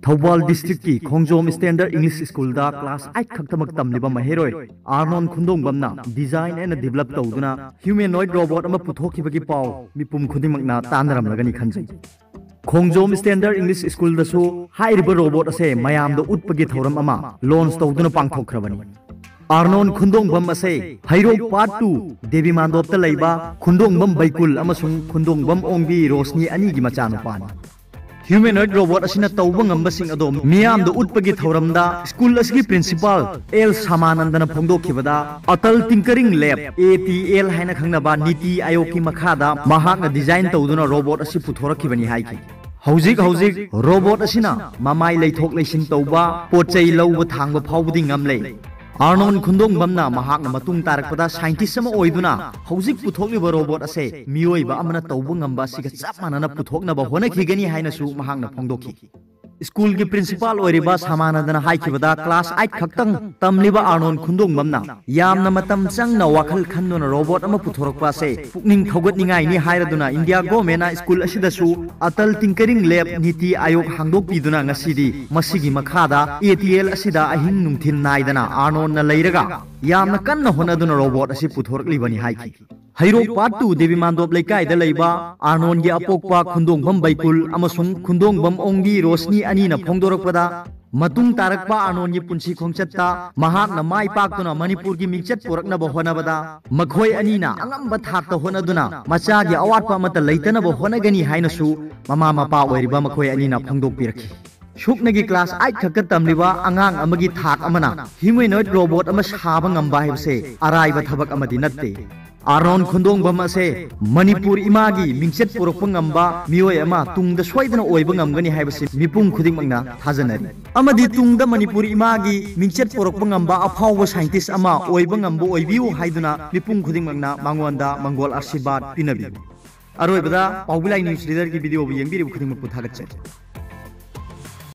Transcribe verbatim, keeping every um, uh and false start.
Thoubal district ꯀꯤ ꯈꯣꯡꯖꯣꯝ Standard English School ꯗ class eight ꯈꯛꯇꯃꯛ ꯇꯝꯂꯤꯕ ꯃꯍꯩꯔꯣꯏ ꯑꯥꯔꯅꯣꯟ ꯈꯨꯟꯗꯣꯡꯕꯝꯅ design ꯑꯦꯟ develop ꯇꯧꯗꯨꯅ humanoid robot ꯑꯃ ꯄꯨꯊꯣꯛꯈꯤꯕꯒꯤ ꯄꯥꯎ ꯃꯤꯄꯨꯝ ꯈꯨꯗꯤꯡꯃꯛꯅ ꯇꯥꯟꯅꯔꯝꯂꯒꯅꯤ ꯈꯟꯖꯩ꯫ ꯈꯣꯡꯖꯣꯝ Standard English School ꯗꯁꯨ ꯍꯥꯏꯔꯤꯕ robot ꯑꯁꯦ ꯃꯌꯥꯝꯗ ꯎꯠꯄꯒꯤ ꯊꯧꯔꯝ ꯑꯃ launch ꯇꯧꯗꯨꯅ ꯄꯥꯡꯊꯣꯛꯈ꯭ꯔꯕꯅꯤ꯫ ꯑꯥꯔꯅꯣꯟ ꯈꯨꯟꯗꯣꯡꯕꯝ ꯑꯁꯦ ꯍꯩꯔꯣꯛ Part two ꯗꯦꯕꯤ ꯃꯥꯟꯗꯣꯞꯇ ꯂꯩꯕ ꯈꯨꯟꯗꯣꯡꯕꯝ ꯕꯩꯀꯨꯜ ꯑꯃꯁꯨꯡ ꯈꯨꯟꯗꯣꯡꯕꯝ ꯑꯣꯡꯕꯤ ꯔꯣꯁꯅꯤ ꯑꯅꯤꯒꯤ ꯃꯆꯥꯅꯨꯄꯥꯅꯤ꯫ Humanoid robot ꯑꯁꯤꯅ ꯇꯧꯕ ꯉꯝꯕꯁꯤꯡ ꯑꯗꯣ ꯃꯤꯌꯥꯝꯗ ꯎꯠꯄꯒꯤ ꯊꯧꯔꯝꯗ school ꯑꯁꯤꯒꯤ principal ꯑꯦꯜ ꯁꯃꯥꯅꯟꯗꯅ ꯐꯣꯡꯗꯣꯛꯈꯤꯕꯗ, Atal Tinkering Lab, A T L ꯍꯥꯏꯅ ꯈꯪꯅꯕ ꯅꯤꯇꯤ ꯑꯥꯌꯣꯒꯀꯤ ꯃꯈꯥꯗ ꯃꯍꯥꯛꯅ design ꯇꯧꯗꯨꯅ robot ꯑꯁꯤ ꯄꯨꯊꯣꯔꯛꯈꯤꯕꯅꯤ ꯍꯥꯏꯈꯤ꯫ ꯍꯧꯖꯤꯛ ꯍꯧꯖꯤꯛ robot ꯑꯁꯤꯅ ꯃꯃꯥꯏ ꯂꯩꯊꯣꯛ ꯂꯩꯁꯤꯟ ꯇꯧꯕ, ꯄꯣꯠ ꯆꯩ ꯂꯧꯕ ꯊꯥꯡꯕ ꯐꯥꯎꯕꯗꯤ ꯉꯝꯂꯦ꯫ ꯑꯥꯔꯅꯣꯟ ꯈꯨꯟꯗꯣꯡꯕꯝꯅ ꯃꯍꯥꯛꯅ ꯃꯇꯨꯡ ꯇꯥꯔꯛꯄꯗ scientist ꯑꯃ ꯑꯣꯏꯗꯨꯅ ꯍꯧꯖꯤꯛ ꯄꯨꯊꯣꯛꯂꯤꯕ robot ꯑꯁꯦ ꯃꯤꯑꯣꯏꯕ ꯑꯃꯅ ꯇꯧꯕ ꯉꯝꯕ ꯑꯁꯤꯒ ꯆꯞ ꯃꯥꯟꯅꯅ ꯄꯨꯊꯣꯛꯅꯕ ꯍꯣꯠꯅꯈꯤꯒꯅꯤ ꯍꯥꯏꯅꯁꯨ ꯃꯍꯥꯛꯅ ꯐꯣꯡꯗꯣꯛꯈꯤ꯫ School ꯒꯤ principal ꯑꯣꯏꯔꯤꯕ ꯁꯃꯥꯅꯟꯗꯅ ꯍꯥꯏꯈꯤꯕꯗ, class eight ꯈꯛꯇꯪ ꯇꯝꯂꯤꯕ ꯑꯥꯔꯅꯣꯟ ꯈꯨꯟꯗꯣꯡꯕꯝꯅ ꯌꯥꯝꯅ ꯃꯇꯝ ꯆꯪꯅ ꯋꯥꯈꯜ ꯈꯟꯗꯨꯅ robot ꯑꯃ ꯄꯨꯊꯣꯔꯛꯄ ꯑꯁꯦ ꯄꯨꯛꯅꯤꯡ ꯊꯧꯒꯠꯅꯤꯡꯉꯥꯏꯅꯤ ꯍꯥꯏꯔꯗꯨꯅ India government ꯅ school ꯑꯁꯤꯗꯁꯨ ꯑꯇꯜ Tinkering Lab ꯅꯤꯇꯤ ꯑꯥꯌꯣꯒ ꯍꯥꯡꯗꯣꯛꯄꯤꯗꯨꯅ ꯉꯁꯤꯗꯤ ꯃꯁꯤꯒꯤ ꯃꯈꯥꯗ A T L ꯑꯁꯤꯗ ꯑꯍꯤꯡ ꯅꯨꯡꯊꯤꯜ ꯅꯥꯏꯗꯅ ꯑꯥꯔꯅꯣꯟꯅ ꯂꯩꯔꯒ ꯌꯥꯝꯅ ꯀꯟꯅ ꯍꯣꯠꯅꯗꯨꯅ robot ꯑꯁꯤ ꯄꯨꯊꯣꯔꯛꯂꯤꯕꯅꯤ ꯍꯥꯏꯈꯤ꯫ ꯍꯩꯔꯣꯛ Part two ꯗꯦꯕꯤ ꯃꯥꯟꯗꯣꯞ ꯂꯩꯀꯥꯏꯗ ꯂꯩꯕ ꯑꯥꯔꯅꯣꯟꯒꯤ ꯑꯄꯣꯛꯄ ꯈꯨꯟꯗꯣꯡꯕꯝ ꯕꯩꯀꯨꯜ ꯑꯃꯁꯨꯡ ꯈꯨꯟꯗꯣꯡꯕꯝ ꯑꯣꯡꯕꯤ ꯔꯣꯁꯅꯤ ꯑꯅꯤꯅ ꯐꯣꯡꯗꯣꯔꯛꯄꯗ, ꯃꯇꯨꯡ ꯇꯥꯔꯛꯄ ꯑꯥꯔꯅꯣꯟꯒꯤ ꯄꯨꯟꯁꯤ ꯈꯣꯡꯆꯠꯇ ꯃꯍꯥꯛꯅ ꯃꯥꯏ ꯄꯥꯛꯇꯨꯅ ꯃꯅꯤꯄꯨꯔꯒꯤ ꯃꯤꯡꯆꯠ ꯄꯨꯔꯛꯅꯕ ꯍꯣꯠꯅꯕꯗ ꯃꯈꯣꯏ ꯑꯅꯤꯅ ꯑꯉꯝꯕ ꯊꯥꯛꯇ ꯍꯣꯠꯅꯗꯨꯅ ꯃꯆꯥꯒꯤ ꯑꯋꯥꯠꯄ ꯑꯃꯠꯇ ꯂꯩꯇꯅꯕ ꯍꯣꯠꯅꯒꯅꯤ ꯍꯥꯏꯅꯁꯨ ꯃꯃꯥ ꯃꯄꯥ ꯑꯣꯏꯔꯤꯕ ꯃꯈꯣꯏ ꯑꯅꯤꯅ ꯐꯣꯡꯗꯣꯛꯄꯤꯔꯛꯈꯤ꯫ ꯁꯨꯞꯅꯒꯤ class eight ꯈꯛꯇ ꯇꯝꯂꯤꯕ ꯑꯉꯥꯡ ꯑꯃꯒꯤ ꯊꯥꯛ ꯑꯃꯅ humanoid robot ꯑꯃ ꯁꯥꯕ ꯉꯝꯕ ꯍꯥꯏꯕꯁꯦ ꯑꯔꯥꯏꯕ ꯊꯕꯛ ꯑꯃꯗꯤ ꯅꯠꯇꯦ꯫ ꯑꯥꯔꯅꯣꯟ ꯈꯨꯟꯗꯣꯡꯕꯝ ꯑꯁꯦ ꯃꯅꯤꯄꯨꯔ ꯏꯃꯥꯒꯤ ꯃꯤꯡꯆꯠ ꯄꯨꯔꯛꯄ ꯉꯝꯕ ꯃꯤꯑꯣꯏ ꯑꯃ ꯇꯨꯡꯗ ꯁꯣꯏꯗꯅ ꯑꯣꯏꯕ ꯉꯝꯒꯅꯤ ꯍꯥꯏꯕꯁꯤ ꯃꯤꯄꯨꯝ ꯈꯨꯗꯤꯡꯃꯛꯅ ꯊꯥꯖꯅꯔꯤ꯫ ꯑꯃꯗꯤ ꯇꯨꯡꯗ ꯃꯅꯤꯄꯨꯔ ꯏꯃꯥꯒꯤ ꯃꯤꯡꯆꯠ ꯄꯨꯔꯛꯄ ꯉꯝꯕ ꯑꯐꯥꯎꯕ scientist ꯑꯃ ꯑꯣꯏꯕ ꯉꯝꯕ ꯑꯣꯏꯕꯤꯌꯨ ꯍꯥꯏꯗꯨꯅ ꯃꯤꯄꯨꯝ ꯈꯨꯗꯤꯡꯃꯛꯅ ꯃꯉꯣꯟꯗ ꯃꯪꯒꯣꯜ ꯑꯥꯁꯤꯔꯕꯥꯗ ꯄꯤꯅꯕꯤꯌꯨ꯫ ꯑꯔꯣꯏꯕꯗ ꯄꯥꯎꯕꯤꯂꯥꯏ news reader ꯒꯤ video ꯕꯨ ꯌꯦꯡꯕꯤꯔꯤꯕ ꯈꯨꯗꯤꯡꯃꯛꯄꯨ ꯊꯥꯒꯠꯆꯔꯤ꯫